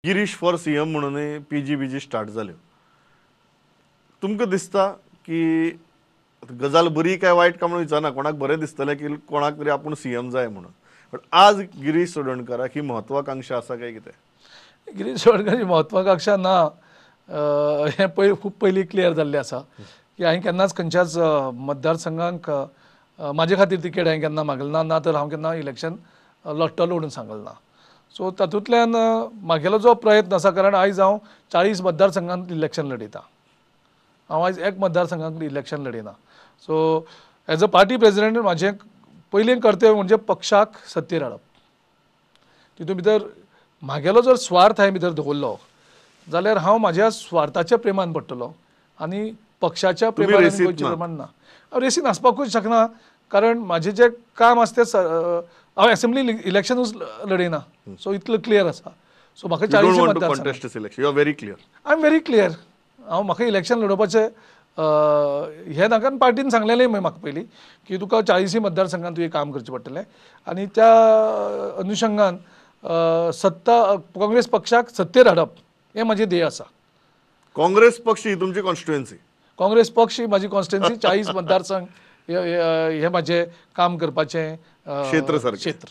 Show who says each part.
Speaker 1: Girish for CM म्हणूनय PG BG start जाल्यो. तुमकां दिसता की गजाल बरी काय वायट काय म्हणून विचारना, कोणाक बरें दिसतलें की कोणाक तरी आपूण सीएम जाय म्हणून, बट आज गिरीश चोडणकाराक ही महत्वाकांक्षा आसा काय कितें?
Speaker 2: गिरीश चोडणकाराची महत्वाकांक्षा ना हें पयर खूब पयलीं क्लियर जाल्लें आसा की हांवें केन्नाच खंयच्याच मतदारसंघांक म्हाजे खातीर तिकेट हांवें केन्ना मागलें ना, ना तर हांव केन्ना इलेक्शन लडटलो म्हणून सांगलें ना. सो तातूंतल्यान म्हागेलो जो प्रयत्न आसा, कारण आयज हांव 40 मतदारसंघांत इलेक्शन लडयता, हांव आयज एक मतदारसंघांत election लडयना. So as a party president म्हाजें पयलीं कर्तव्य म्हणजे पक्षाक सत्तेर हाडप. तितून भितर म्हागेलो जर स्वार्थ हांवें भितर दवरलो जाल्यार हांव म्हाज्या स्वार्थाच्या प्रेमान पडटलो आनी पक्षाच्या प्रेमान आनी गोंयच्या प्रेमान ना. हांव रेसीन आसपाकूच शकना, कारण म्हाजें जें काम आसा तें हांव एसेंब्ली इलेक्शनूच लडयना. सो इतलो क्लियर आसा. सो म्हाका 40 मतदार,
Speaker 1: you are very clear.
Speaker 2: I am very clear. हांव म्हाका इलेक्शन लडोवपाचें हें नाका. पार्टीन सांगलेलें म्हाका पयलीं की तुका 40 मतदारसंघांत तुवें काम करचें पडटलें आनी त्या अनुशंगान सत्ता काँग्रेस पक्षाक सत्तेर हाडप हें म्हाजें ध्येय आसा.
Speaker 1: काँग्रेस पक्ष ही तुमची कॉन्स्टिट्युएन्सी?
Speaker 2: काँग्रेस पक्ष ही म्हाजी कॉन्स्टिट्युएन्सी. 40 मतदारसंघ हे म्हाजें काम करपाचें
Speaker 1: क्षेत्र.